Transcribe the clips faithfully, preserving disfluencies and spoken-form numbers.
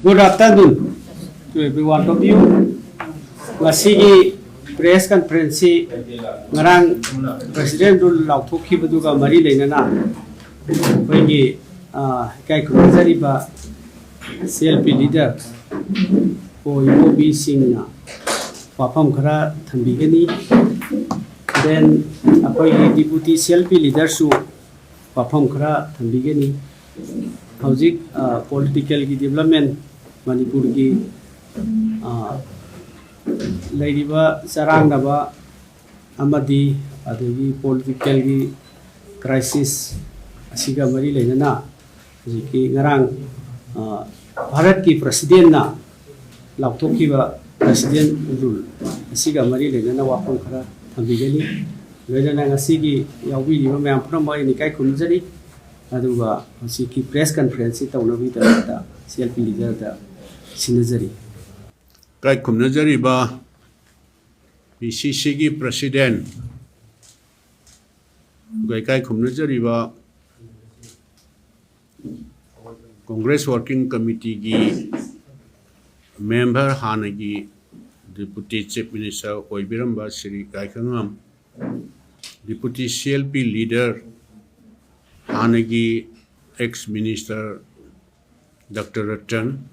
Good afternoon to everyone of you. ꯉꯁꯤꯒꯤ press conference ꯁꯤ ꯉꯔꯥꯡ President Rule ꯂꯥꯎꯊꯣꯛꯈꯤꯕꯗꯨꯒ ꯃꯔꯤ ꯂꯩꯅꯅ ꯑꯩꯈꯣꯏꯒꯤ, ꯑ, ꯏꯀꯥꯏ ꯈꯨꯝꯅꯖꯔꯤꯕ C L P leader ꯑꯣ ꯏꯕꯣꯕꯤꯁꯤꯡꯅ ꯋꯥꯐꯝ ꯈꯔ ꯊꯝꯕꯤꯒꯅꯤ꯫ Then ꯑꯩꯈꯣꯏꯒꯤ Deputy C L P leader ꯁꯨ ꯋꯥꯐꯝ ꯈꯔ ꯊꯝꯕꯤꯒꯅꯤ꯫ ꯍꯧꯖꯤꯛ, ꯑ, political ꯒꯤ development ꯃꯅꯤꯄꯨꯔꯒꯤ, ꯑ, ꯂꯩꯔꯤꯕ ꯆꯔꯥꯡꯅꯕ ꯑꯃꯗꯤ ꯑꯗꯒꯤ political ꯒꯤ crisis ꯑꯁꯤꯒ ꯃꯔꯤ ꯂꯩꯅꯅ ꯍꯧꯖꯤꯛꯀꯤ ꯉꯔꯥꯡ, ꯑ, ꯚꯥꯔꯠꯀꯤ President ꯅ ꯂꯥꯎꯊꯣꯛꯈꯤꯕ President Rule ꯑꯁꯤꯒ ꯃꯔꯤ ꯂꯩꯅꯅ ꯋꯥꯐꯝ ꯈꯔ ꯊꯝꯕꯤꯒꯅꯤ꯫ ꯂꯣꯏꯅꯅ ꯉꯁꯤꯒꯤ ꯌꯥꯎꯕꯤꯔꯤꯕ ꯃꯌꯥꯝ ꯄꯨꯝꯅꯃꯛ ꯑꯩꯅ ꯏꯀꯥꯏ ꯈꯨꯝꯅꯖꯔꯤ꯫ ꯑꯗꯨꯒ ꯍꯧꯖꯤꯛꯀꯤ press conference ꯁꯤ ꯇꯧꯅꯕꯒꯤꯗꯃꯛꯇ C L P leader ꯗ ꯁꯤꯟꯅꯖꯔꯤ꯫ ꯏꯀꯥꯏ ꯈꯨꯝꯅꯖꯔꯤꯕ P C C ꯒꯤ President, ꯑꯗꯨꯒ ꯏꯀꯥꯏ ꯈꯨꯝꯅꯖꯔꯤꯕ Congress Working Committee ꯒꯤ member, ꯍꯥꯟꯅꯒꯤ Deputy Chief Minister ꯑꯣꯏꯕꯤꯔꯝꯕ Shri ꯒꯥꯏꯈꯉꯥꯝ, Deputy C L P leader, ꯍꯥꯟꯅꯒꯤ ex Minister Doctor ꯔꯇꯟ,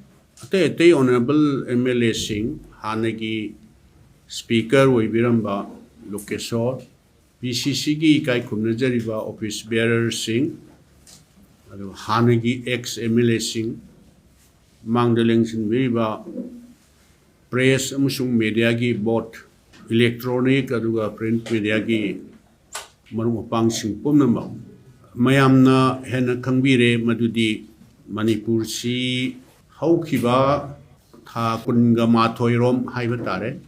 ꯑꯇꯩ ꯑꯇꯩ honourable M L A ꯁꯤꯡ, ꯍꯥꯟꯅꯒꯤ Speaker ꯑꯣꯏꯕꯤꯔꯝꯕ ꯂꯣꯀꯦꯁꯣꯔ, P C C ꯒꯤ ꯏꯀꯥꯏ ꯈꯨꯝꯅꯖꯔꯤꯕ office bearer ꯁꯤꯡ, ꯑꯗꯨꯒ ꯍꯥꯟꯅꯒꯤ ex M L A ꯁꯤꯡ, ꯃꯥꯡꯗ ꯂꯦꯡꯁꯤꯟꯕꯤꯔꯤꯕ press ꯑꯃꯁꯨꯡ media ꯒꯤ, both electronic ꯑꯗꯨꯒ print media ꯒꯤ ꯃꯔꯨꯞ ꯃꯄꯥꯡꯁꯤꯡ ꯄꯨꯝꯅꯃꯛ, ꯃꯌꯥꯝꯅ ꯍꯦꯟꯅ ꯈꯪꯕꯤꯔꯦ ꯃꯗꯨꯗꯤ ꯃꯅꯤꯄꯨꯔꯁꯤ ꯍꯧꯈꯤꯕ ꯊꯥ ꯀꯨꯟꯒ ꯃꯥꯊꯣꯏꯔꯣꯝ ꯍꯥꯏꯕ ꯇꯥꯔꯦ,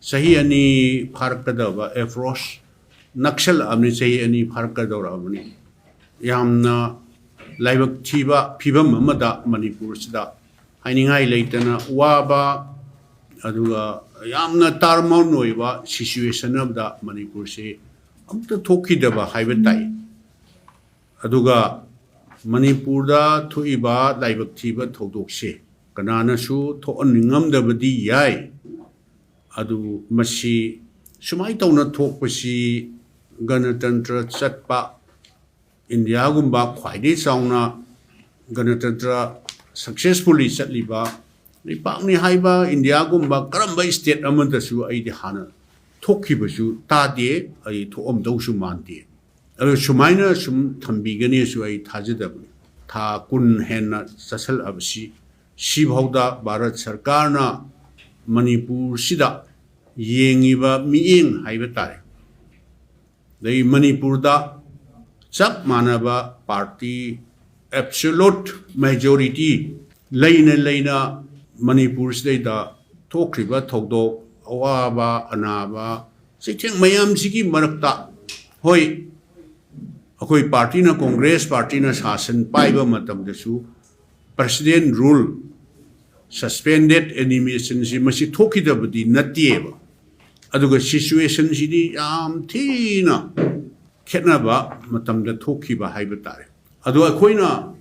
ꯆꯍꯤ ꯑꯅꯤ ꯐꯥꯔꯛꯀꯗꯕ approach ꯅꯛꯁꯜꯂꯛꯑꯕꯅꯤ, ꯆꯍꯤ ꯑꯅꯤ ꯐꯥꯔꯛꯀꯗꯧꯔꯛꯑꯕꯅꯤ꯫ ꯌꯥꯝꯅ ꯂꯥꯏꯕꯛ ꯊꯤꯕ ꯐꯤꯕꯝ ꯑꯃꯗ ꯃꯅꯤꯄꯨꯔꯁꯤꯗ ꯍꯥꯏꯅꯤꯡꯉꯥꯏ ꯂꯩꯇꯅ ꯋꯥꯕ, ꯑꯗꯨꯒ ꯌꯥꯝꯅ turmoil ꯑꯣꯏꯕ situation ꯑꯃꯗ ꯃꯅꯤꯄꯨꯔꯁꯤ ꯑꯝꯇ ꯊꯣꯛꯈꯤꯗꯕ ꯍꯥꯏꯕ ꯇꯥꯏ꯫ ꯑꯗꯨꯒ ꯃꯅꯤꯄꯨꯔꯗ ꯊꯣꯛꯏꯕ ꯂꯥꯏꯕꯛ ꯊꯤꯕ ꯊꯧꯗꯣꯛꯁꯦ ꯀꯅꯥꯅꯁꯨ ꯊꯣꯛꯍꯟꯅꯤꯡꯉꯝꯗꯕꯗꯤ ꯌꯥꯏ꯫ ꯑꯗꯨ ꯃꯁꯤ ꯁꯨꯃꯥꯏꯅ ꯇꯧꯅ ꯊꯣꯛꯄꯁꯤ ꯒꯅꯇꯟꯇ꯭ꯔ ꯆꯠꯄ, ꯏꯟꯗꯤꯌꯥꯒꯨꯝꯕ ꯈ꯭ꯋꯥꯏꯗꯒꯤ ꯆꯥꯎꯅ ꯒꯅꯇꯟꯇ꯭ꯔ successfully ꯆꯠꯂꯤꯕ ꯂꯩꯄꯥꯛꯅꯤ ꯍꯥꯏꯕ ꯏꯟꯗꯤꯌꯥꯒꯨꯝꯕ ꯀꯔꯝꯕ state ꯑꯃꯗꯁꯨ ꯑꯩꯗꯤ ꯍꯥꯟꯅ ꯊꯣꯛꯈꯤꯕꯁꯨ ꯇꯥꯗꯦ, ꯑꯩ ꯊꯣꯛꯑꯝꯗꯧꯁꯨ ꯃꯥꯟꯗꯦ꯫ ꯑꯗꯨ ꯁꯨꯃꯥꯏꯅ ꯁꯨꯝ ꯊꯝꯕꯤꯒꯅꯤꯁꯨ ꯑꯩ ꯊꯥꯖꯗꯕꯅꯤ꯫ ꯊꯥ ꯀꯨꯟ ꯍꯦꯟꯅ ꯆꯠꯁꯜꯂꯛꯑꯕꯁꯤ, ꯁꯤꯐꯥꯎꯗ ꯚꯥꯔꯠ ꯁꯔꯀꯥꯔꯅ ꯃꯅꯤꯄꯨꯔꯁꯤꯗ ꯌꯦꯡꯉꯤꯕ ꯃꯤꯠꯌꯦꯡ ꯍꯥꯏꯕ ꯇꯥꯔꯦ, ꯑꯗꯩ ꯃꯅꯤꯄꯨꯔꯗ ꯆꯞ ꯃꯥꯟꯅꯕ party absolute majority ꯂꯩꯅ ꯂꯩꯅ ꯃꯅꯤꯄꯨꯔꯁꯤꯗꯩꯗ ꯊꯣꯛꯈ꯭ꯔꯤꯕ ꯊꯧꯗꯣꯛ, ꯑꯋꯥꯕ ꯑꯅꯥꯕ, ꯆꯩꯊꯦꯡ ꯃꯌꯥꯝꯁꯤꯒꯤ ꯃꯔꯛꯇ, ꯍꯣꯏ, ꯑꯩꯈꯣꯏ partyꯅ, Congress partyꯅ ꯁꯥꯁꯟ ꯄꯥꯏꯕ ꯃꯇꯝꯗꯁꯨ President rule, suspended animationꯁꯤ ꯃꯁꯤ ꯊꯣꯛꯈꯤꯗꯕꯗꯤ ꯅꯠꯇꯦꯕ꯫ ꯑꯗꯨꯒ situationꯁꯤꯗꯤ ꯌꯥꯝ ꯊꯤꯅ ꯈꯦꯠꯅꯕ ꯃꯇꯝꯗ ꯊꯣꯛꯈꯤꯕ ꯍꯥꯏꯕ ꯇꯥꯔꯦ꯫ ꯑꯗꯣ ꯑꯩꯈꯣꯏꯅ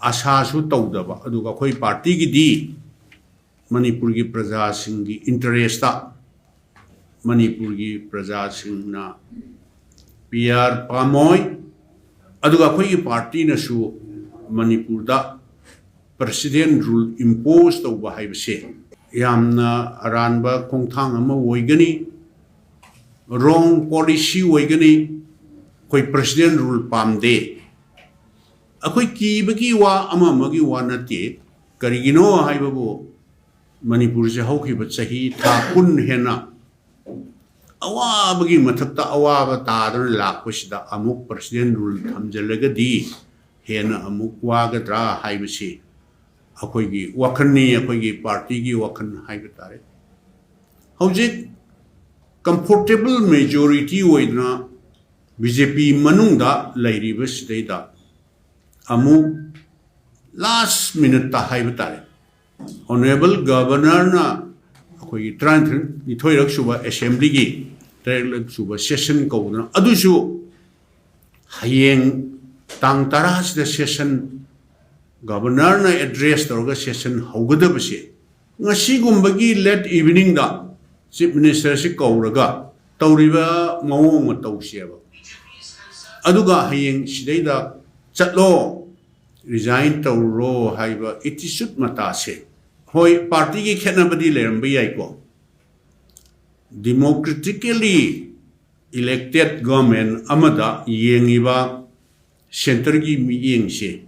ꯑꯁꯥꯁꯨ ꯇꯧꯗꯕ, ꯑꯗꯨꯒ ꯑꯩꯈꯣꯏ partyꯒꯤꯗꯤ ꯃꯅꯤꯄꯨꯔꯒꯤ ꯄ꯭ꯔꯖꯥꯁꯤꯡꯒꯤ interestꯇ ꯃꯅꯤꯄꯨꯔꯒꯤ ꯄ꯭ꯔꯖꯥꯁꯤꯡꯅ PR ꯄꯥꯝꯃꯣꯏ꯫ ꯑꯗꯨꯒ ꯑꯩꯈꯣꯏꯒꯤ partyꯅꯁꯨ ꯃꯅꯤꯄꯨꯔꯗ President rule impose ꯇꯧꯕ ꯍꯥꯏꯕꯁꯦ ꯌꯥꯝꯅ ꯑꯔꯥꯟꯕ ꯈꯣꯡꯊꯥꯡ ꯑꯃ ꯑꯣꯏꯒꯅꯤ, wrong policy ꯑꯣꯏꯒꯅꯤ꯫ ꯑꯩꯈꯣꯏ President rule ꯄꯥꯝꯗꯦ꯫ ꯑꯩꯈꯣꯏ ꯀꯤꯕꯒꯤ ꯋꯥ, ꯑꯃ ꯑꯃꯒꯤ ꯋꯥ ꯅꯠꯇꯦ꯫ ꯀꯔꯤꯒꯤꯅꯣ ꯍꯥꯏꯕꯕꯨ, ꯃꯅꯤꯄꯨꯔꯁꯦ ꯍꯧꯈꯤꯕ ꯆꯍꯤ ꯊꯥ ꯀꯨꯟ ꯍꯦꯟꯅ ꯑꯋꯥꯕꯒꯤ ꯃꯊꯛꯇ ꯑꯋꯥꯕ ꯇꯥꯗꯨꯅ ꯂꯥꯛꯄꯁꯤꯗ ꯑꯃꯨꯛ President rule ꯊꯝꯖꯤꯜꯂꯒꯗꯤ ꯍꯦꯟꯅ ꯑꯃꯨꯛ ꯋꯥꯒꯗ꯭ꯔꯥ ꯍꯥꯏꯕꯁꯤ ꯑꯩꯈꯣꯏꯒꯤ ꯋꯥꯈꯜꯅꯤ, ꯑꯩꯈꯣꯏꯒꯤ partyꯒꯤ ꯋꯥꯈꯜ ꯍꯥꯏꯕ ꯇꯥꯔꯦ꯫ ꯍꯧꯖꯤꯛ comfortable majority ꯑꯣꯏꯗꯅ BJP ꯃꯅꯨꯡꯗ ꯂꯩꯔꯤꯕꯁꯤꯗꯩꯗ ꯑꯃꯨꯛ last minuteꯇ ꯍꯥꯏꯕ ꯇꯥꯔꯦ, Honourable Governorꯅ ꯑꯩꯈꯣꯏꯒꯤ ꯇꯔꯥꯅꯤꯊꯣꯏꯔꯛ ꯁꯨꯕ Assemblyꯒꯤ ꯇꯔꯦꯠꯂꯛ ꯁꯨꯕ session ꯀꯧꯗꯅ, ꯑꯗꯨꯁꯨ ꯍꯌꯦꯡ ꯇꯥꯡ ꯇꯔꯥꯁꯤꯗ session Governorꯅ address ꯇꯧꯔꯒ session ꯍꯧꯒꯗꯕꯁꯦ ꯉꯁꯤꯒꯨꯝꯕꯒꯤ late eveningꯗ Chief Ministerꯁꯤ ꯀꯧꯔꯒ ꯇꯧꯔꯤꯕ ꯃꯑꯣꯡ ꯃꯇꯧꯁꯦꯕ, ꯑꯗꯨꯒ ꯍꯌꯦꯡ ꯁꯤꯗꯩꯗ ꯆꯠꯂꯣ, resign ꯇꯧꯔꯣ ꯍꯥꯏꯕ attitude ꯃꯇꯥꯁꯦ, ꯍꯣꯏ, partyꯒꯤ ꯈꯦꯠꯅꯕꯗꯤ ꯂꯩꯔꯝꯕ ꯌꯥꯏꯀꯣ, democratically elected government ꯑꯃꯗ ꯌꯦꯡꯉꯤꯕ centreꯒꯤ ꯃꯤꯠꯌꯦꯡꯁꯦ,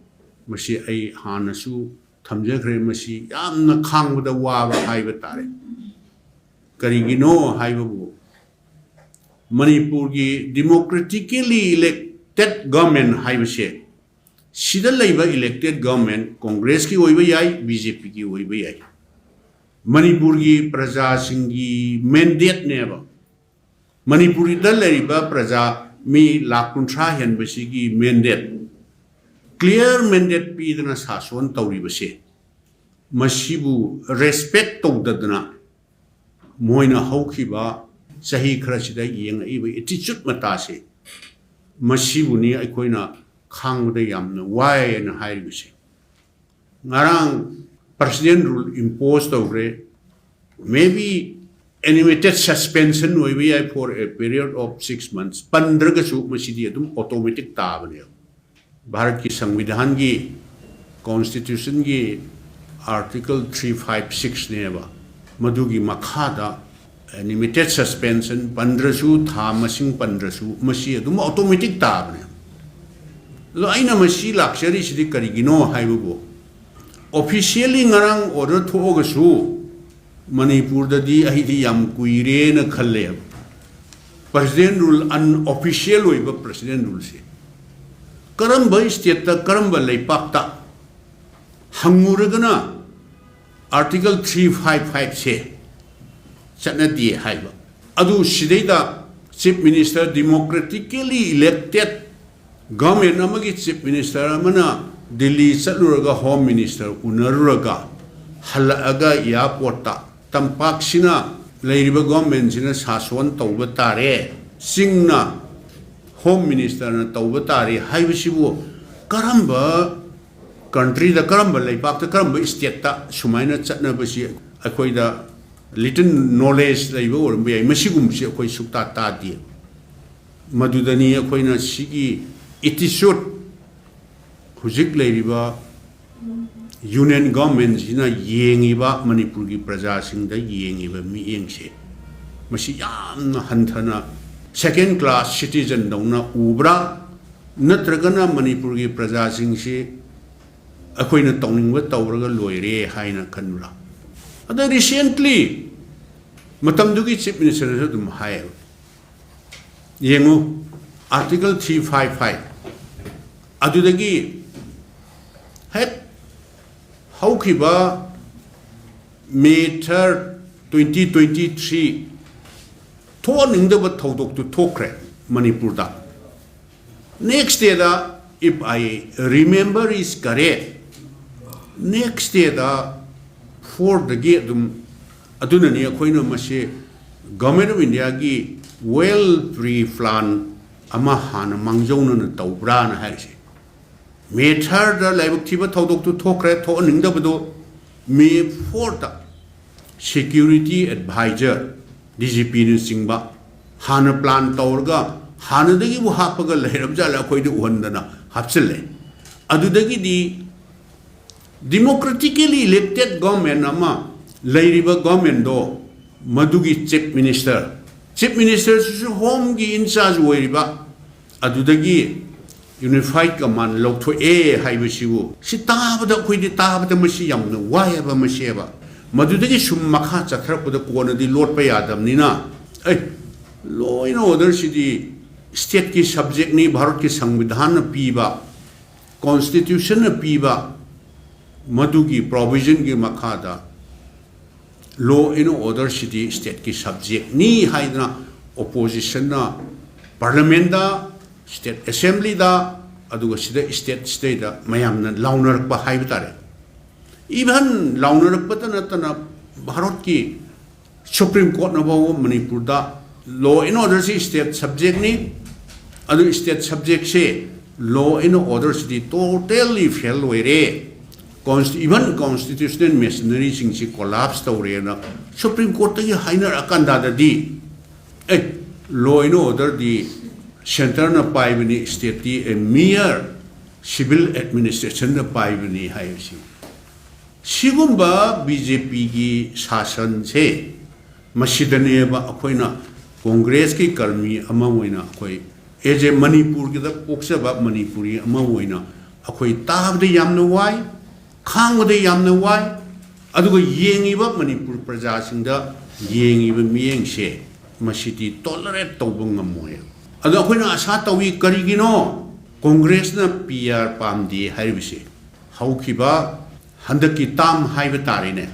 ꯃꯁꯤ ꯑꯩ ꯍꯥꯟꯅꯁꯨ ꯊꯝꯖꯈ꯭ꯔꯦ, ꯃꯁꯤ ꯌꯥꯝꯅ ꯈꯥꯡꯕꯗ ꯋꯥꯕ ꯍꯥꯏꯕ ꯇꯥꯔꯦ꯫ ꯀꯔꯤꯒꯤꯅꯣ ꯍꯥꯏꯕꯕꯨ, ꯃꯅꯤꯄꯨꯔꯒꯤ democratically elected government ꯍꯥꯏꯕꯁꯦ, ꯁꯤꯗ ꯂꯩꯕ elected government Congressꯀꯤ ꯑꯣꯏꯕ ꯌꯥꯏ, BJPꯒꯤ ꯑꯣꯏꯕ ꯌꯥꯏ, ꯃꯅꯤꯄꯨꯔꯒꯤ ꯄ꯭ꯔꯖꯥꯁꯤꯡꯒꯤ mandateꯅꯦꯕ꯫ ꯃꯅꯤꯄꯨꯔꯗ ꯂꯩꯔꯤꯕ ꯄ꯭ꯔꯖꯥ ꯃꯤ ꯂꯥꯈ ꯀꯨꯟꯊ꯭ꯔꯥ ꯍꯦꯟꯕꯁꯤꯒꯤ mandate, clear mandate ꯄꯤꯗꯅ ꯁꯥꯁꯣꯟ ꯇꯧꯔꯤꯕꯁꯦ, ꯃꯁꯤꯕꯨ respect ꯇꯧꯗꯗꯅ ꯃꯣꯏꯅ ꯍꯧꯈꯤꯕ ꯆꯍꯤ ꯈꯔꯁꯤꯗ ꯌꯦꯡꯉꯛꯏꯕ attitude ꯃꯇꯥꯁꯦ, ꯃꯁꯤꯕꯨꯅꯤ ꯑꯩꯈꯣꯏꯅ ꯈꯥꯡꯕꯗ ꯌꯥꯝꯅ ꯋꯥꯏ ꯍꯥꯏꯅ ꯍꯥꯏꯔꯤꯕꯁꯦ꯫ ꯉꯔꯥꯡ President rule impose ꯇꯧꯈ꯭ꯔꯦ, maybe animated suspension ꯑꯣꯏꯕ ꯌꯥꯏ for a period of six months, ꯄꯟꯗ꯭ꯔꯒꯁꯨ ꯃꯁꯤꯗꯤ ꯑꯗꯨꯝ automatic ꯇꯥꯕꯅꯦꯕ꯫ ꯚꯥꯔꯠꯀꯤ ꯁꯪꯕꯤꯙꯥꯟꯒꯤ, constitutionꯒꯤ article three five sixꯅꯦꯕ, ꯃꯗꯨꯒꯤ ꯃꯈꯥꯗ animated suspension ꯄꯟꯗ꯭ꯔꯁꯨ, ꯊꯥ ꯃꯁꯤꯡ ꯄꯟꯗ꯭ꯔꯁꯨ, ꯃꯁꯤ ꯑꯗꯨꯝ automatic ꯇꯥꯕꯅꯦ꯫ ꯑꯗꯣ ꯑꯩꯅ ꯃꯁꯤ ꯂꯥꯛꯆꯔꯤꯁꯤꯗꯤ ꯀꯔꯤꯒꯤꯅꯣ ꯍꯥꯏꯕꯕꯨ, officially ꯉꯔꯥꯡ order ꯊꯣꯛꯑꯒꯁꯨ ꯃꯅꯤꯄꯨꯔꯗꯗꯤ ꯑꯩꯗꯤ ꯌꯥꯝ ꯀꯨꯏꯔꯦꯅ ꯈꯜꯂꯦꯕ꯫ President rule, unofficial ꯑꯣꯏꯕ President ruleꯁꯦ ꯀꯔꯝꯕ stateꯇ, ꯀꯔꯝꯕ ꯂꯩꯄꯥꯛꯇ ꯍꯪꯉꯨꯔꯒꯅ article three five fiveꯁꯦ ꯆꯠꯅꯗꯦ ꯍꯥꯏꯕ꯫ ꯑꯗꯨ ꯁꯤꯗꯩꯗ Chief Minister, democratically elected government ꯑꯃꯒꯤ Chief Minister ꯑꯃꯅ ꯗꯤꯜꯂꯤ ꯆꯠꯂꯨꯔꯒ Home Minister ꯎꯅꯔꯨꯔꯒ ꯍꯜꯂꯛꯑꯒ airportꯇ ꯇꯝꯄꯥꯛꯁꯤꯅ ꯂꯩꯔꯤꯕ governmentꯁꯤꯅ ꯁꯥꯁꯣꯟ ꯇꯧꯕ ꯇꯥꯔꯦ, ꯆꯤꯡꯅ Home Ministerꯅ ꯇꯧꯕ ꯇꯥꯔꯦ ꯍꯥꯏꯕꯁꯤꯕꯨ ꯀꯔꯝꯕ ꯀꯟꯇ꯭ꯔꯤꯗ, ꯀꯔꯝꯕ ꯂꯩꯕꯥꯛꯇ, ꯀꯔꯝꯕ ꯏꯁꯇꯦꯠꯇ ꯁꯨꯃꯥꯏꯅ ꯆꯠꯅꯕꯁꯤ ꯑꯩꯈꯣꯏꯗ ꯂꯤꯇꯜ ꯅꯣꯂꯦꯖ ꯂꯩꯕ ꯑꯣꯏꯔꯝꯕ ꯌꯥꯏ꯫ ꯃꯁꯤꯒꯨꯝꯕꯁꯤ ꯑꯩꯈꯣꯏ ꯁꯨꯛꯇꯥ ꯇꯥꯗꯦ꯫ ꯃꯗꯨꯗꯅꯤ ꯑꯩꯈꯣꯏꯅ ꯁꯤꯒꯤ ꯑꯦꯇꯤꯆꯨꯠ, ꯍꯧꯖꯤꯛ ꯂꯩꯔꯤꯕ ꯌꯨꯅꯤꯌꯟ ꯒꯣꯚꯔꯟꯃꯦꯟꯁꯤꯅ ꯌꯦꯡꯉꯤꯕ, ꯃꯅꯤꯄꯨꯔꯒꯤ ꯄ꯭ꯔꯖꯥꯁꯤꯡꯗ ꯌꯦꯡꯉꯤꯕ ꯃꯤꯠꯌꯦꯡꯁꯦ, ꯃꯁꯤ ꯌꯥꯝꯅ ꯍꯟꯊꯅ, ꯁꯦꯀꯦꯟ ꯀ꯭ꯂꯥꯁ ꯁꯤꯇꯤꯖꯟꯗꯧꯅ ꯎꯕ꯭ꯔꯥ? ꯅꯠꯇ꯭ꯔꯒꯅ ꯃꯅꯤꯄꯨꯔꯒꯤ ꯄ꯭ꯔꯖꯥꯁꯤꯡꯁꯤ ꯑꯩꯈꯣꯏꯅ ꯇꯧꯅꯤꯡꯕ ꯇꯧꯔꯒ ꯂꯣꯏꯔꯦ ꯍꯥꯏꯅ ꯈꯟꯕ꯭ꯔꯥ? ꯑꯗ ꯔꯤꯁꯦꯟꯠꯂꯤ ꯃꯇꯝꯗꯨꯒꯤ ꯆꯤꯐ ꯃꯤꯅꯤꯁꯇꯔꯅꯁꯨ ꯑꯗꯨꯝ ꯍꯥꯏꯌꯦꯕ, ꯌꯦꯡꯉꯨ, ꯑꯥꯔꯇꯤꯀꯜ ꯊ꯭ꯔꯤ ꯐꯥꯏꯚ ꯐꯥꯏꯚ ꯑꯗꯨꯗꯒꯤ ꯍꯦꯛ ꯍꯧꯈꯤꯕ May third, twenty twenty three ꯊꯣꯛꯍꯟꯅꯤꯡꯗꯕ ꯊꯧꯗꯣꯛꯇꯨ ꯊꯣꯛꯈ꯭ꯔꯦ ꯃꯅꯤꯄꯨꯔꯗ꯫ Next day, if I remember is correct, next day ꯐꯣꯔꯗꯒꯤ ꯑꯗꯨꯝ, ꯑꯗꯨꯅꯅꯤ ꯑꯩꯈꯣꯏꯅ ꯃꯁꯤ ꯒꯚꯔꯟꯃꯦꯟ ꯑꯣꯐ ꯏꯟꯗꯤꯌꯥꯒꯤ ꯋꯦꯜ ꯄ꯭ꯔꯤ ꯄ꯭ꯂꯥꯟ ꯑꯃ ꯍꯥꯟꯅ ꯃꯥꯡꯖꯧꯅꯅ ꯇꯧꯕ꯭ꯔꯥꯅ ꯍꯥꯏꯔꯤꯁꯦ꯫ ꯃꯦ ꯊꯥꯔꯠꯇ ꯂꯥꯏꯕꯛ ꯊꯤꯕ ꯊꯧꯗꯣꯛꯇꯨ ꯊꯣꯛꯈ꯭ꯔꯦ, ꯊꯣꯛꯍꯟꯅꯤꯡꯗꯕꯗꯣ꯫ ꯃꯦ ꯐꯣꯔꯠꯇ ꯁꯦꯀ꯭ꯌꯨꯔꯤꯇꯤ ꯑꯦꯗꯚꯥꯏꯖꯔ, ꯗꯤ ꯖꯤ ꯄꯤꯅꯆꯤꯡꯕ ꯍꯥꯟꯅ ꯄ꯭ꯂꯥꯟ ꯇꯧꯔꯒ ꯍꯥꯟꯅꯗꯒꯤꯕꯨ ꯍꯥꯞꯄꯒ ꯂꯩꯔꯕ ꯖꯥꯠꯂ, ꯑꯩꯈꯣꯏꯗ ꯎꯍꯟꯗꯅ ꯍꯥꯞꯆꯤꯜꯂꯦ꯫ ꯑꯗꯨꯗꯒꯤꯗꯤ ꯗꯤꯃꯣꯀ꯭ꯔꯦꯇꯤꯀꯦꯂꯤ ꯏꯂꯦꯛꯇꯦꯠ ꯒꯣꯚꯔꯟꯃꯦꯟ ꯑꯃ ꯂꯩꯔꯤꯕ ꯒꯣꯚꯔꯟꯃꯦꯟꯗꯣ, ꯃꯗꯨꯒꯤ ꯆꯤꯐ ꯃꯤꯅꯤꯁꯇꯔ, ꯆꯤꯐ ꯃꯤꯅꯤꯁꯇꯔꯁꯤꯁꯨ ꯍꯣꯝꯒꯤ ꯏꯟꯆꯥꯔꯖ ꯑꯣꯏꯔꯤꯕ, ꯑꯗꯨꯗꯒꯤ ꯌꯨꯅꯤꯐꯥꯏꯠ ꯀꯃꯥꯟ ꯂꯧꯊꯣꯛꯑꯦ ꯍꯥꯏꯕꯁꯤꯕꯨ, ꯁꯤ ꯇꯥꯕꯗ, ꯑꯩꯈꯣꯏꯗꯤ ꯇꯥꯕꯗ ꯃꯁꯤ ꯌꯥꯝꯅ ꯋꯥꯏꯑꯕ, ꯃꯁꯤꯑꯕ꯫ ꯃꯗꯨꯗꯒꯤ ꯁꯨꯝ ꯃꯈꯥ ꯆꯠꯊꯔꯛꯄꯗ ꯀꯣꯟꯅꯗꯤ ꯂꯣꯠꯄ ꯌꯥꯗꯕꯅꯤꯅ, ꯑꯦ, ꯂꯣ ꯑꯦꯟ ꯑꯣꯔꯗꯔꯁꯤꯗꯤ ꯁ꯭ꯇꯦꯠꯀꯤ ꯁꯕꯖꯦꯛꯅꯤ, ꯚꯥꯔꯠꯀꯤ ꯁꯪꯕꯤꯙꯥꯟꯅ ꯄꯤꯕ, ꯀꯣꯟꯁꯇꯤꯇ꯭ꯌꯨꯁꯟꯅ ꯄꯤꯕ ꯃꯗꯨꯒꯤ ꯄ꯭ꯔꯣꯚꯤꯖꯟꯒꯤ ꯃꯈꯥꯗ ꯂꯣ ꯑꯦꯟ ꯑꯣꯔꯗꯔꯁꯤꯗꯤ ꯁ꯭ꯇꯦꯠꯀꯤ ꯁꯕꯖꯦꯛꯅꯤ ꯍꯥꯏꯗꯅ ꯑꯣꯄꯣꯖꯤꯁꯟꯅ ꯄꯥꯔꯂꯤꯌꯥꯃꯦꯟꯗ, ꯁ꯭ꯇꯦꯠ ꯑꯦꯁꯦꯝꯕ꯭ꯂꯤꯗ, ꯑꯗꯨꯒ ꯁꯤꯗ ꯁ꯭ꯇꯦꯠ ꯁꯤꯗꯩꯗ ꯃꯌꯥꯝꯅ ꯂꯥꯎꯅꯔꯛꯄ ꯍꯥꯏꯕ ꯇꯥꯔꯦ꯫ ꯏꯚꯟ ꯂꯥꯎꯅꯔꯛꯄꯇ ꯅꯠꯇꯅ ꯚꯥꯔꯠꯀꯤ ꯁꯨꯄ꯭ꯔꯤꯝ ꯀꯣꯔꯠꯅ ꯐꯥꯎꯕ ꯃꯅꯤꯄꯨꯔꯗ ꯂꯣ ꯑꯦꯟ ꯑꯣꯔꯗꯔꯁꯤ ꯁ꯭ꯇꯦꯠ ꯁꯕꯖꯦꯛꯅꯤ, ꯑꯗꯨ ꯁ꯭ꯇꯦꯠ ꯁꯕꯖꯦꯛꯁꯦ Law and order ꯁꯤꯗꯤ totally fail ꯑꯣꯏꯔꯦ, consti- even constitutional machinery ꯁꯤꯡꯁꯤ collapse ꯇꯧꯔꯦꯅ Supreme Court ꯇꯒꯤ ꯍꯥꯏꯅꯔꯛꯑꯀꯥꯟꯗꯗꯤ, ꯑꯦ, law and order D centre ꯅ ꯄꯥꯏꯕꯅꯤ, state T a mere civil administration ꯅ ꯄꯥꯏꯕꯅꯤ ꯍꯥꯏꯕꯁꯤ꯫ ꯁꯤꯒꯨꯝꯕ ꯕꯤ ꯖꯦ ꯄꯤꯒꯤ ꯁꯥꯁꯟꯁꯦ, ꯃꯁꯤꯗꯅꯦꯕ ꯑꯩꯈꯣꯏꯅ Congress ꯀꯤ ꯀꯔꯃꯤ ꯑꯃ ꯑꯣꯏꯅ ꯑꯩꯈꯣꯏ, as a ꯃꯅꯤꯄꯨꯔꯒꯤꯗ ꯄꯣꯛꯆꯕ ꯃꯅꯤꯄꯨꯔꯤ ꯑꯃ ꯑꯣꯏꯅ ꯑꯩꯈꯣꯏ ꯇꯥꯕꯗ ꯌꯥꯝꯅ ꯋꯥꯏ, ꯈꯥꯡꯕꯗ ꯌꯥꯝꯅ ꯋꯥꯏ, ꯑꯗꯨꯒ ꯌꯦꯡꯉꯤꯕ ꯃꯅꯤꯄꯨꯔ ꯄ꯭ꯔꯖꯥꯁꯤꯡꯗ ꯌꯦꯡꯉꯤꯕ ꯃꯤꯠꯌꯦꯡꯁꯦ ꯃꯁꯤꯗꯤ tolerate ꯇꯧꯕ ꯉꯝꯃꯣꯏ꯫ ꯑꯗꯣ ꯑꯩꯈꯣꯏꯅ ꯑꯁꯥ ꯇꯧꯏ, ꯀꯔꯤꯒꯤꯅꯣ Congress ꯅ ꯄꯤ ꯑꯥꯔ ꯄꯥꯝꯗꯦ ꯍꯥꯏꯔꯤꯕꯁꯦ? ꯍꯧꯈꯤꯕ ꯍꯟꯗꯛꯀꯤ term ꯍꯥꯏꯕ ꯇꯥꯔꯦꯅꯦ,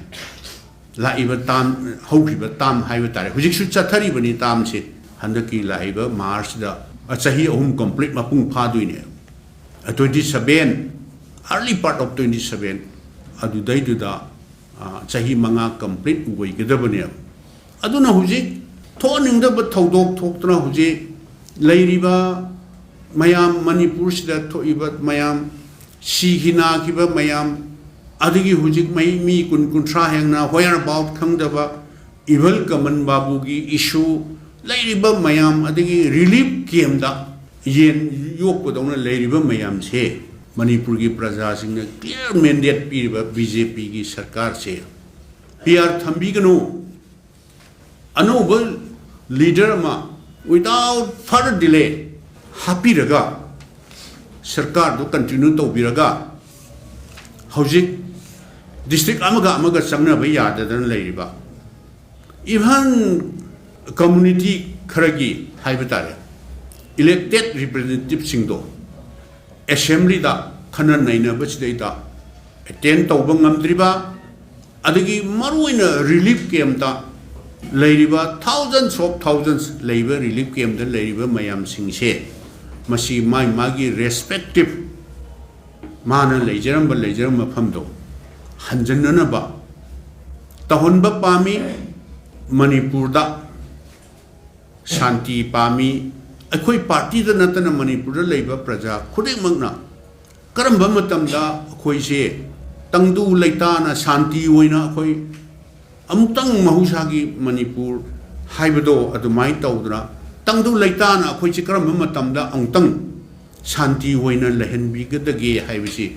ꯂꯥꯛꯏꯕ term, ꯍꯧꯈꯤꯕ term ꯍꯥꯏꯕ ꯇꯥꯔꯦ, ꯍꯧꯖꯤꯛꯁꯨ ꯆꯠꯊꯔꯤꯕꯅꯤ term ꯁꯦ, ꯍꯟꯗꯛꯀꯤ ꯂꯥꯛꯏꯕ March ꯇ, ꯑ, ꯆꯍꯤ ꯑꯍꯨꯝ complete ꯃꯄꯨꯡ ꯐꯥꯗꯣꯏꯅꯦ꯫ ꯑ, twenty seven, early part of twenty seven, ꯑꯗꯨꯗꯩꯗꯨꯗ, ꯑ, ꯆꯍꯤ ꯃꯉꯥ complete ꯑꯣꯏꯒꯗꯕꯅꯦꯕ꯫ ꯑꯗꯨꯅ ꯍꯧꯖꯤꯛ ꯊꯣꯛꯍꯟꯅꯤꯡꯗꯕ ꯊꯧꯗꯣꯛ ꯊꯣꯛꯇꯅ ꯍꯧꯖꯤꯛ ꯂꯩꯔꯤꯕ ꯃꯌꯥꯝ, ꯃꯅꯤꯄꯨꯔꯁꯤꯗ ꯊꯣꯛꯏꯕ ꯃꯌꯥꯝ, ꯁꯤꯈꯤ ꯅꯥꯈꯤꯕ ꯃꯌꯥꯝ, ꯑꯗꯒꯤ ꯍꯧꯖꯤꯛ ꯃꯩ ꯃꯤ ꯀꯨꯟ ꯀꯨꯟꯊ꯭ꯔꯥ ꯍꯦꯟꯅ whereabout ꯈꯪꯗꯕ, even ꯀꯃꯟ ꯕꯥꯕꯨꯒꯤ issue, ꯂꯩꯔꯤꯕ ꯃꯌꯥꯝ, ꯑꯗꯒꯤ relief camp ꯇ ꯌꯦꯟ ꯌꯣꯛꯄꯗꯧꯅ ꯂꯩꯔꯤꯕ ꯃꯌꯥꯝꯁꯦ, ꯃꯅꯤꯄꯨꯔꯒꯤ ꯄ꯭ꯔꯖꯥꯁꯤꯡꯅ clear mandate ꯄꯤꯔꯤꯕ ꯕꯤ ꯖꯦ ꯄꯤꯒꯤ ꯁꯔꯀꯥꯔꯁꯦ ꯄꯤ ꯑꯥꯔ ꯊꯝꯕꯤꯒꯅꯨ, ꯑꯅꯧꯕ leader ꯑꯃ without further delay ꯍꯥꯞꯄꯤꯔꯒ, ꯁꯔꯀꯥꯔꯗꯨ continue ꯇꯧꯕꯤꯔꯒ, ꯍꯧꯖꯤꯛ district ꯑꯃꯒ ꯑꯃꯒ ꯆꯪꯅꯕ ꯌꯥꯗꯗꯅ ꯂꯩꯔꯤꯕ, even community ꯈꯔꯒꯤ ꯍꯥꯏꯕ ꯇꯥꯔꯦ, elected representative ꯁꯤꯡꯗꯣ assembly ꯗ ꯈꯟꯅ ꯅꯩꯅꯕꯁꯤꯗꯩꯗ attend ꯇꯧꯕ ꯉꯝꯗ꯭ꯔꯤꯕ, ꯑꯗꯒꯤ ꯃꯔꯨꯑꯣꯏꯅ relief camp ꯇ ꯂꯩꯔꯤꯕ thousands of thousands ꯂꯩꯕ relief camp ꯇ ꯂꯩꯔꯤꯕ ꯃꯌꯥꯝꯁꯤꯡꯁꯦ, ꯃꯁꯤ ꯃꯥꯒꯤ ꯃꯥꯒꯤ respective ꯃꯥꯅ ꯂꯩꯖꯔꯝꯕ, ꯂꯩꯖꯔꯝꯕ ꯃꯐꯝꯗꯣ ꯍꯟꯖꯟꯅꯅꯕ ꯇꯧꯍꯟꯕ ꯄꯥꯝꯃꯤ꯫ ꯃꯅꯤꯄꯨꯔꯗ ꯁꯥꯟꯇꯤ ꯄꯥꯝꯃꯤ, ꯑꯩꯈꯣꯏ ꯄꯥꯔꯇꯤꯗ ꯅꯠꯇꯅ ꯃꯅꯤꯄꯨꯔꯗ ꯂꯩꯕ ꯄ꯭ꯔꯖꯥ ꯈꯨꯗꯤꯡꯃꯛꯅ ꯀꯔꯝꯕ ꯃꯇꯝꯗ ꯑꯩꯈꯣꯏꯁꯦ ꯇꯪꯗꯨ ꯂꯩꯇꯥꯅ ꯁꯥꯟꯇꯤ ꯑꯣꯏꯅ ꯑꯩꯈꯣꯏ ꯑꯃꯨꯛꯇꯪ ꯃꯍꯧꯁꯥꯒꯤ ꯃꯅꯤꯄꯨꯔ ꯍꯥꯏꯕꯗꯣ ꯑꯗꯨꯃꯥꯏꯅ ꯇꯧꯗꯅ ꯇꯪꯗꯨ ꯂꯩꯇꯥꯅ ꯑꯩꯈꯣꯏꯁꯦ ꯀꯔꯝꯕ ꯃꯇꯝꯗ ꯑꯃꯨꯛꯇꯪ ꯁꯥꯟꯇꯤ ꯑꯣꯏꯅ ꯂꯩꯍꯟꯕꯤꯒꯗꯒꯦ ꯍꯥꯏꯕꯁꯤ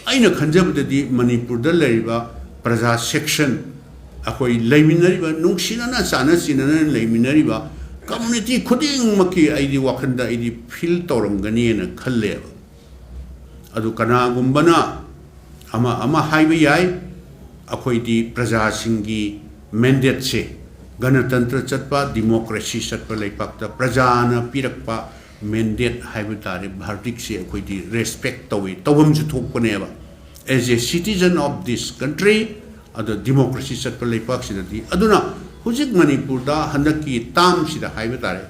ꯑꯩꯅ ꯈꯟꯖꯕꯗꯗꯤ ꯃꯅꯤꯄꯨꯔꯗ ꯂꯩꯔꯤꯕ ꯄ꯭ꯔꯖꯥ ꯁꯦꯛꯁꯟ, ꯑꯩꯈꯣꯏ ꯂꯩꯃꯤꯟꯅꯔꯤꯕ, ꯅꯨꯡꯁꯤꯅꯅ ꯆꯥꯟꯅ ꯆꯤꯟꯅꯅ ꯂꯩꯃꯤꯟꯅꯔꯤꯕ ꯀꯝꯃꯨꯅꯤꯇꯤ ꯈꯨꯗꯤꯡꯃꯛꯀꯤ ꯑꯩꯗꯤ ꯋꯥꯈꯜꯗ ꯑꯩꯗꯤ ꯐꯤꯜ ꯇꯧꯔꯝꯒꯅꯤꯅ ꯈꯜꯂꯦꯕ꯫ ꯑꯗꯨ ꯀꯅꯥꯒꯨꯝꯕꯅ ꯑꯃ ꯑꯃ ꯍꯥꯏꯕ ꯌꯥꯏ, ꯑꯩꯈꯣꯏꯗꯤ ꯄ꯭ꯔꯖꯥꯁꯤꯡꯒꯤ ꯃꯦꯟꯗꯦꯠꯁꯦ, ꯒꯅꯇꯟꯇ꯭ꯔ ꯆꯠꯄ, ꯗꯤꯃꯣꯀ꯭ꯔꯦꯁꯤ ꯆꯠꯄ ꯂꯩꯄꯥꯛꯇ ꯄ꯭ꯔꯖꯥꯅ ꯄꯤꯔꯛꯄ ꯃꯦꯟꯗꯦꯠ ꯍꯥꯏꯕ ꯇꯥꯔꯦ, ꯚꯥꯔꯗꯤꯛꯁꯦ ꯑꯩꯈꯣꯏꯗꯤ ꯔꯦꯁꯄꯦꯛ ꯇꯧꯏ, ꯇꯧꯐꯝꯁꯨ ꯊꯣꯛꯄꯅꯦꯕ꯫ As a citizen of this country, ꯑꯗꯣ ꯗꯤꯃꯣꯀ꯭ꯔꯦꯁꯤ ꯆꯠꯄ ꯂꯩꯄꯥꯛꯁꯤꯗꯗꯤ꯫ ꯑꯗꯨꯅ ꯍꯧꯖꯤꯛ ꯃꯅꯤꯄꯨꯔꯗ ꯍꯟꯗꯛꯀꯤ ꯇꯥꯝꯁꯤꯗ ꯍꯥꯏꯕ ꯇꯥꯔꯦ,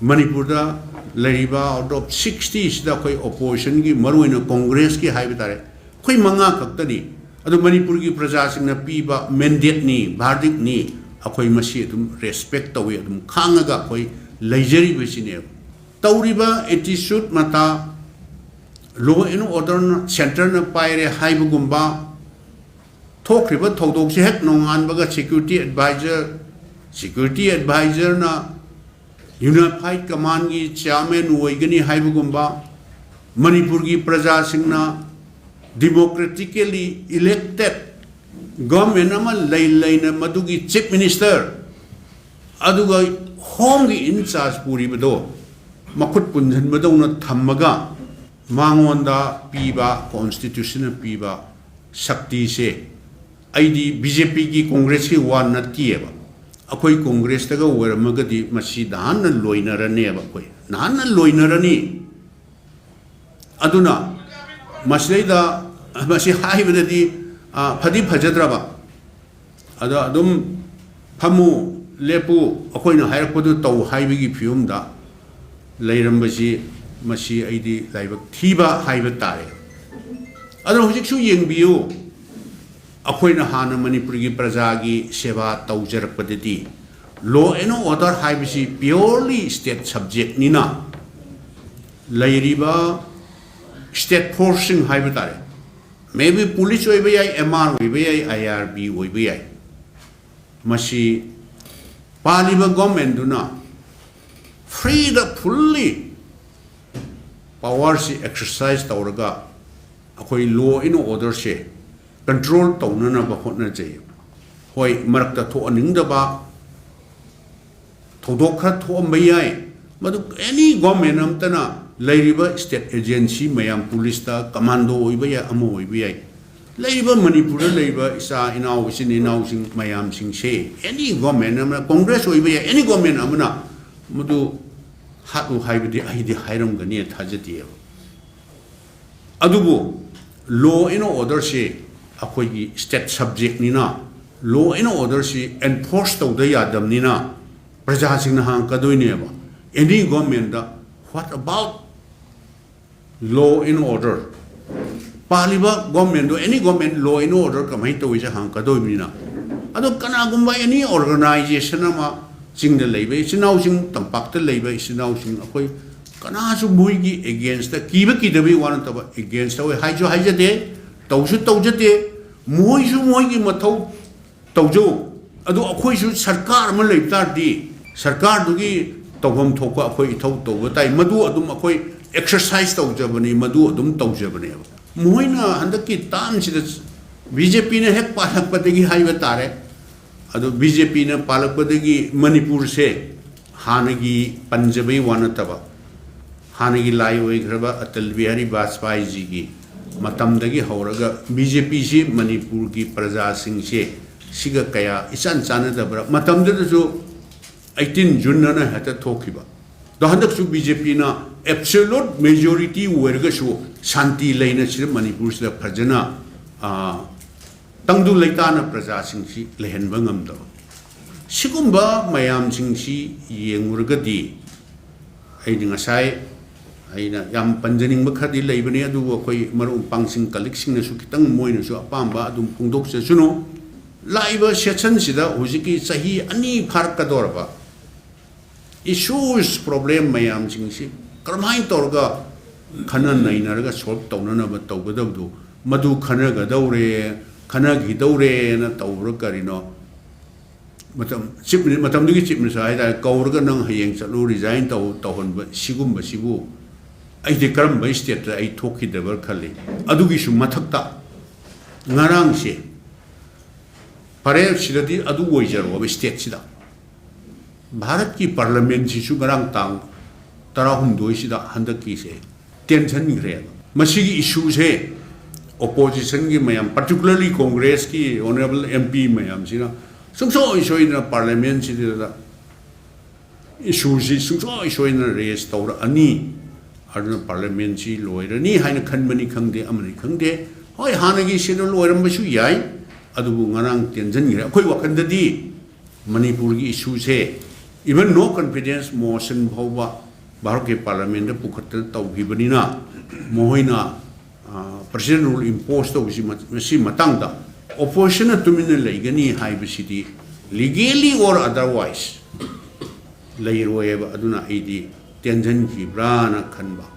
ꯃꯅꯤꯄꯨꯔꯗ ꯂꯩꯔꯤꯕ out of sixty ꯁꯤꯗ ꯑꯩꯈꯣꯏ ꯑꯣꯄꯣꯖꯤꯁꯟꯒꯤ, ꯃꯔꯨꯑꯣꯏꯅ ꯀꯣꯡꯒ꯭ꯔꯦꯁꯀꯤ ꯍꯥꯏꯕ ꯇꯥꯔꯦ, ꯑꯩꯈꯣꯏ ꯃꯉꯥ ꯈꯛꯇꯅꯤ꯫ ꯑꯗꯣ ꯃꯅꯤꯄꯨꯔꯒꯤ ꯄ꯭ꯔꯖꯥꯁꯤꯡꯅ ꯄꯤꯕ ꯃꯦꯟꯗꯦꯠꯅꯤ, ꯚꯥꯔꯗꯤꯛꯅꯤ, ꯑꯩꯈꯣꯏ ꯃꯁꯤ ꯑꯗꯨꯝ ꯔꯦꯁꯄꯦꯛ ꯇꯧꯏ, ꯑꯗꯨꯝ ꯈꯥꯡꯉꯒ ꯑꯩꯈꯣꯏ ꯂꯩꯖꯔꯤꯕꯁꯤꯅꯦꯕ꯫ ꯇꯧꯔꯤꯕ ꯑꯦꯇꯤꯆꯨꯠ ꯃꯇꯥ, law and order ꯅ ꯁꯦꯟꯇꯔꯅ ꯄꯥꯏꯔꯦ ꯍꯥꯏꯕꯒꯨꯝꯕ, ꯊꯣꯛꯈ꯭ꯔꯤꯕ ꯊꯧꯗꯣꯛꯁꯦ ꯍꯦꯛ ꯅꯣꯡꯉꯥꯟꯕꯒ ꯁꯦꯀ꯭ꯌꯨꯔꯤꯇꯤ ꯑꯦꯗꯚꯥꯏꯖꯔ, ꯁꯦꯀ꯭ꯌꯨꯔꯤꯇꯤ ꯑꯦꯗꯚꯥꯏꯖꯔꯅ ꯌꯨꯅꯤꯐꯥꯏꯠ ꯀꯃꯥꯟꯒꯤ ꯆꯤꯌꯥꯔꯃꯦꯟ ꯑꯣꯏꯒꯅꯤ ꯍꯥꯏꯕꯒꯨꯝꯕ, ꯃꯅꯤꯄꯨꯔꯒꯤ ꯄ꯭ꯔꯖꯥꯁꯤꯡꯅ ꯗꯤꯃꯣꯀ꯭ꯔꯦꯇꯤꯀꯦꯂꯤ ꯏꯂꯦꯛꯇꯦꯠ ꯒꯚꯔꯟꯃꯦꯟ ꯑꯃ ꯂꯩ ꯂꯩꯅ ꯃꯗꯨꯒꯤ ꯆꯤꯐ ꯃꯤꯅꯤꯁꯇꯔ ꯑꯗꯨꯒ ꯍꯣꯝꯒꯤ ꯏꯟꯆꯥꯔꯖ ꯄꯨꯔꯤꯕꯗꯣ ꯃꯈꯨꯠ ꯄꯨꯟꯁꯤꯟꯕꯗꯧꯅ ꯊꯝꯃꯒ ꯃꯉꯣꯟꯗ ꯄꯤꯕ, ꯀꯣꯟꯁꯇꯤꯇ꯭ꯌꯨꯁꯟꯅ ꯄꯤꯕ ꯁꯛꯇꯤꯁꯦ, ꯑꯩꯗꯤ ꯕꯤ ꯖꯦ ꯄꯤꯒꯤ, ꯀꯣꯡꯒ꯭ꯔꯦꯁꯀꯤ ꯋꯥ ꯅꯠꯇꯦꯕ꯫ ꯑꯩꯈꯣꯏ ꯀꯣꯡꯒ꯭ꯔꯦꯁꯇꯒ ꯑꯣꯏꯔꯝꯃꯒꯗꯤ ꯃꯁꯤ ꯅꯍꯥꯟꯅ ꯂꯣꯏꯅꯔꯅꯦꯕ, ꯑꯩꯈꯣꯏ ꯅꯍꯥꯟꯅ ꯂꯣꯏꯅꯔꯅꯤ꯫ ꯑꯗꯨꯅ ꯃꯁꯤꯗꯩꯗ, ꯃꯁꯤ ꯍꯥꯏꯕꯗꯗꯤ, ꯑ, ꯐꯗꯤ ꯐꯖꯗ꯭ꯔꯕ, ꯑꯗꯣ ꯑꯗꯨꯝ ꯐꯝꯃꯨ, ꯂꯦꯞꯄꯨ, ꯑꯩꯈꯣꯏꯅ ꯍꯥꯏꯔꯛꯄꯗꯨ ꯇꯧ ꯍꯥꯏꯕꯒꯤ ꯐꯤꯕꯝꯗ ꯂꯩꯔꯝꯕꯁꯤ, ꯃꯁꯤ ꯑꯩꯗꯤ ꯂꯥꯏꯕꯛ ꯊꯤꯕ ꯍꯥꯏꯕ ꯇꯥꯔꯦ꯫ ꯑꯗꯣ ꯍꯧꯖꯤꯛꯁꯨ ꯌꯦꯡꯕꯤꯌꯨ, ꯑꯩꯈꯣꯏꯅ ꯍꯥꯟꯅ ꯃꯅꯤꯄꯨꯔꯒꯤ ꯄ꯭ꯔꯖꯥꯒꯤ ꯁꯦꯕꯥ ꯇꯧꯖꯔꯛꯄꯗꯗꯤ Law and order ꯍꯥꯏꯕꯁꯤ purely state subjectꯅꯤꯅ, ꯂꯩꯔꯤꯕ state forceꯁꯤꯡ ꯍꯥꯏꯕ ꯇꯥꯔꯦ, maybe police ꯑꯣꯏꯕ ꯌꯥꯏ, M R ꯑꯣꯏꯕ ꯌꯥꯏ, I R B ꯑꯣꯏꯕ ꯌꯥꯏ, ꯃꯁꯤ ꯄꯥꯜꯂꯤꯕ governmentꯗꯨꯅ freeꯗ fully powerꯁꯤ exercise ꯇꯧꯔꯒ ꯑꯩꯈꯣꯏ law and orderꯁꯦ control ꯇꯧꯅꯅꯕ ꯍꯣꯠꯅꯖꯩ꯫ ꯍꯣꯏ, ꯃꯔꯛꯇ ꯊꯣꯛꯍꯟꯅꯤꯡꯗꯕ ꯊꯧꯗꯣꯛ ꯈꯔ ꯊꯣꯛꯑꯝꯕ ꯌꯥꯏ, ꯃꯗꯨ any government ꯑꯃꯇꯅ ꯂꯩꯔꯤꯕ state agency ꯃꯌꯥꯝ, policeꯇ commando ꯑꯣꯏꯕ ꯌꯥꯏ, ꯑꯃ ꯑꯣꯏꯕ ꯌꯥꯏ, ꯂꯩꯔꯤꯕ ꯃꯅꯤꯄꯨꯔꯗ ꯂꯩꯔꯤꯕ ꯏꯆꯥ ꯏꯅꯥꯎ, ꯏꯆꯤꯟ ꯏꯅꯥꯎꯁꯤꯡ ꯃꯌꯥꯝꯁꯤꯡꯁꯦ, any government ꯑꯃꯅ, Congress ꯑꯣꯏꯕ ꯌꯥꯏ, any government ꯑꯃꯅ ꯃꯗꯨ ꯍꯥꯠꯂꯨ ꯍꯥꯏꯕꯗꯤ ꯑꯩꯗꯤ ꯍꯥꯏꯔꯝꯒꯅꯤ ꯊꯥꯖꯗꯦꯕ꯫ ꯑꯗꯨꯕꯨ law and orderꯁꯤ ꯑꯩꯈꯣꯏꯒꯤ state subjectꯅꯤꯅ, law and orderꯁꯤ enforce ꯇꯧꯗ ꯌꯥꯗꯕꯅꯤꯅ ꯄ꯭ꯔꯖꯥꯁꯤꯡꯅ ꯍꯪꯉꯛꯀꯗꯣꯏꯅꯦꯕ, any governmentꯗ, "What about law and order?" ꯄꯥꯜꯂꯤꯕ governmentꯗꯣ, any government, law and order ꯀꯃꯥꯏꯅ ꯇꯧꯏꯁꯦ ꯍꯪꯉꯛꯀꯗꯣꯏꯕꯅꯤꯅ꯫ ꯑꯗꯣ ꯀꯅꯥꯒꯨꯝꯕ any organization ꯑꯃ, ꯆꯤꯡꯗ ꯂꯩꯕ ꯏꯆꯤꯟ ꯏꯅꯥꯎꯁꯤꯡ, ꯇꯝꯄꯥꯛꯇ ꯂꯩꯕ ꯏꯆꯤꯟ ꯏꯅꯥꯎꯁꯤꯡ, ꯑꯩꯈꯣꯏ ꯀꯅꯥꯁꯨ ꯃꯣꯏꯒꯤ againstꯇ, ꯀꯤꯕ ꯀꯤꯗꯕꯒꯤ ꯋꯥ ꯅꯠꯇꯕ, against ꯇꯧꯋꯦ ꯍꯥꯏꯁꯨ ꯍꯥꯏꯖꯗꯦ, ꯇꯧꯁꯨ ꯇꯧꯖꯗꯦ꯫ ꯃꯣꯏꯁꯨ ꯃꯣꯏꯒꯤ ꯃꯊꯧ ꯇꯧꯖꯧ꯫ ꯑꯗꯣ ꯑꯩꯈꯣꯏꯁꯨ ꯁꯔꯀꯥꯔ ꯑꯃ ꯂꯩꯕ ꯇꯥꯔꯗꯤ, ꯁꯔꯀꯥꯔꯗꯨꯒꯤ ꯇꯧꯐꯝ ꯊꯣꯛꯄ ꯑꯩꯈꯣꯏ ꯏꯊꯧ ꯇꯧꯕ ꯇꯥꯏ꯫ ꯃꯗꯨ ꯑꯗꯨꯝ ꯑꯩꯈꯣꯏ exercise ꯇꯧꯖꯕꯅꯤ, ꯃꯗꯨ ꯑꯗꯨꯝ ꯇꯧꯖꯕꯅꯦꯕ꯫ ꯃꯣꯏꯅ ꯍꯟꯗꯛꯀꯤ termꯁꯤꯗ BJPꯅ ꯍꯦꯛ ꯄꯥꯜꯂꯛꯄꯗꯒꯤ ꯍꯥꯏꯕ ꯇꯥꯔꯦ, ꯑꯗꯣ BJPꯅ ꯄꯥꯜꯂꯛꯄꯗꯒꯤ ꯃꯅꯤꯄꯨꯔꯁꯦ ꯍꯥꯟꯅꯒꯤ ꯄꯟꯖꯕꯩ ꯋꯥ ꯅꯠꯇꯕ, ꯍꯥꯟꯅꯒꯤ ꯂꯥꯏ ꯑꯣꯏꯈ꯭ꯔꯕ ꯑꯇꯜ ꯕꯤꯍꯥꯔꯤ ꯕꯥꯖꯄꯥꯏꯖꯤꯒꯤ ꯃꯇꯝꯗꯒꯤ ꯍꯧꯔꯒ BJPꯁꯤ ꯃꯅꯤꯄꯨꯔꯒꯤ ꯄ꯭ꯔꯖꯥꯁꯤꯡꯁꯦ ꯁꯤꯒ ꯀꯌꯥ ꯏꯆꯥꯟ ꯆꯥꯟꯅꯗꯕ꯭ꯔꯥ? ꯃꯇꯝꯗꯨꯗꯁꯨ eighteen June ꯑꯅ ꯍꯦꯛꯇ ꯊꯣꯛꯈꯤꯕ꯫ ꯑꯗꯣ ꯍꯟꯗꯛꯁꯨ BJPꯅ absolute majority ꯑꯣꯏꯔꯒꯁꯨ ꯁꯥꯟꯇꯤ ꯂꯩꯅ ꯁꯤꯗ ꯃꯅꯤꯄꯨꯔꯁꯤꯗ ꯐꯖꯅ, ꯑ, ꯇꯪꯗꯨ ꯂꯩꯇꯥꯅ ꯄ꯭ꯔꯖꯥꯁꯤꯡꯁꯤ ꯂꯩꯍꯟꯕ ꯉꯝꯗꯕ꯫ ꯁꯤꯒꯨꯝꯕ ꯃꯌꯥꯝꯁꯤꯡꯁꯤ ꯌꯦꯡꯉꯨꯔꯒꯗꯤ, ꯑꯩꯅ ꯉꯁꯥꯏ, ꯑꯩꯅ ꯌꯥꯝ ꯄꯟꯖꯅꯤꯡꯕ ꯈꯔꯗꯤ ꯂꯩꯕꯅꯤ, ꯑꯗꯨꯕꯨ ꯑꯩꯈꯣꯏ ꯃꯔꯨꯞ ꯃꯄꯥꯡꯁꯤꯡ, colleagueꯁꯤꯡꯅꯁꯨ ꯈꯤꯇꯪ ꯃꯣꯏꯅꯁꯨ ꯑꯄꯥꯝꯕ ꯑꯗꯨꯝ ꯐꯣꯡꯗꯣꯛꯆꯁꯅꯨ꯫ ꯂꯥꯛꯏꯕ ꯁꯦꯁꯟꯁꯤꯗ ꯍꯧꯖꯤꯛꯀꯤ ꯆꯍꯤ ꯑꯅꯤ ꯐꯥꯔꯛꯀꯗꯧꯔꯕ ꯏꯁꯨꯁ, ꯄ꯭ꯔꯣꯕ꯭ꯂꯦꯝ ꯃꯌꯥꯝꯁꯤꯡꯁꯤ ꯀꯔꯝꯍꯥꯏꯅ ꯇꯧꯔꯒ ꯈꯟꯅ ꯅꯩꯅꯔꯒ ꯁꯣꯜꯕ ꯇꯧꯅꯅꯕ ꯇꯧꯒꯗꯕꯗꯨ, ꯃꯗꯨ ꯈꯟꯅꯒꯗꯧꯔꯦ, ꯈꯟꯅꯈꯤꯗꯧꯔꯦꯅ ꯇꯧꯕ꯭ꯔꯥ ꯀꯔꯤꯅꯣ? ꯃꯇꯝ ꯆꯤꯞ ꯃꯇꯝꯗꯨꯒꯤ ꯆꯤꯞ ꯃꯤꯅꯤꯁꯇꯔ ꯍꯥꯏꯇꯥꯔꯦ, ꯀꯧꯔꯒ "ꯅꯪ ꯍꯌꯦꯡ ꯆꯠꯂꯨ, ꯔꯤꯖꯥꯏꯟ ꯇꯧ" ꯇꯧꯍꯟꯕ ꯁꯤꯒꯨꯝꯕꯁꯤꯕꯨ ꯑꯩꯗꯤ ꯀꯔꯝꯕ ꯁ꯭ꯇꯦꯠꯇ ꯑꯩ ꯊꯣꯛꯈꯤꯗꯕ꯭ꯔꯥ ꯈꯜꯂꯤ꯫ ꯑꯗꯨꯒꯤꯁꯨ ꯃꯊꯛꯇ ꯉꯔꯥꯡꯁꯦ ꯐꯔꯦ, ꯁꯤꯗꯗꯤ ꯑꯗꯨ ꯑꯣꯏꯖꯔꯣꯕ, ꯁ꯭ꯇꯦꯠꯁꯤꯗ ꯚꯥꯔꯠꯀꯤ ꯄꯥꯔꯂꯃꯦꯟꯁꯤꯁꯨ ꯉꯔꯥꯡ ꯇꯥꯡ ꯇꯔꯥꯍꯨꯝꯗꯣꯏꯁꯤꯗ ꯍꯟꯗꯛꯀꯤꯁꯦ ꯇꯦꯟꯁꯤꯟꯈ꯭ꯔꯦꯕ꯫ ꯃꯁꯤꯒꯤ ꯏꯁꯨꯁꯦ ꯑꯣꯄꯣꯖꯤꯁꯟꯒꯤ ꯃꯌꯥꯝ, ꯄꯥꯔꯇꯤꯀꯨꯂꯔꯂꯤ ꯀꯣꯡꯒ꯭ꯔꯦꯁꯀꯤ ꯑꯣꯅꯔꯦꯕꯜ ꯑꯦꯝ ꯄꯤ ꯃꯌꯥꯝꯁꯤꯅ ꯁꯨꯡꯁꯣꯏ ꯁꯣꯏꯗꯅ ꯄꯥꯔꯂꯃꯦꯟꯁꯤꯗ ꯏꯁꯨꯁꯤ ꯁꯨꯡꯁꯣꯏ ꯁꯣꯏꯗꯅ ꯔꯦꯖ ꯇꯧꯔꯛꯑꯅꯤ꯫ ꯑꯗꯨꯅ ꯄꯥꯔꯂꯃꯦꯟꯁꯤ ꯂꯣꯏꯔꯅꯤ ꯍꯥꯏꯅ ꯈꯟꯕꯅꯤ ꯈꯪꯗꯦ, ꯑꯃꯅꯤ ꯈꯪꯗꯦ꯫ ꯍꯣꯏ, ꯍꯥꯟꯅꯒꯤ ꯁꯤꯗ ꯂꯣꯏꯔꯝꯕꯁꯨ ꯌꯥꯏ, ꯑꯗꯨꯕꯨ ꯉꯔꯥꯡ ꯇꯦꯟꯁꯤꯟꯈ꯭ꯔꯦ꯫ ꯑꯩꯈꯣꯏ ꯋꯥꯈꯜꯗꯗꯤ ꯃꯅꯤꯄꯨꯔꯒꯤ ꯏꯁꯨꯁꯦ, even no confidence motion ꯐꯥꯎꯕ ꯚꯥꯔꯠꯀꯤ ꯄꯥꯔꯂꯃꯦꯟꯗ ꯄꯨꯈꯠꯇꯅ ꯇꯧꯈꯤꯕꯅꯤꯅ, ꯃꯈꯣꯏꯅ ꯄ꯭ꯔꯦꯁꯤꯗꯦꯟ ꯔꯨꯜ ꯏꯝꯄꯣꯁ ꯇꯧꯕꯁꯤ, ꯃꯁꯤ ꯃꯇꯥꯡꯗ ꯑꯣꯄꯣꯖꯤꯁꯟꯅ ꯇꯨꯃꯤꯟꯅ ꯂꯩꯒꯅꯤ ꯍꯥꯏꯕꯁꯤꯗꯤ, ꯂꯤꯒꯦꯂꯤ ꯑꯣꯔ ꯑꯗꯔꯋꯥꯏꯁ, ꯂꯩꯔꯣꯏꯑꯕ꯫ ꯑꯗꯨꯅ ꯑꯩꯗꯤ ꯇꯦꯟꯁꯤꯟꯈꯤꯕ꯭ꯔꯥꯅ ꯈꯟꯕ꯫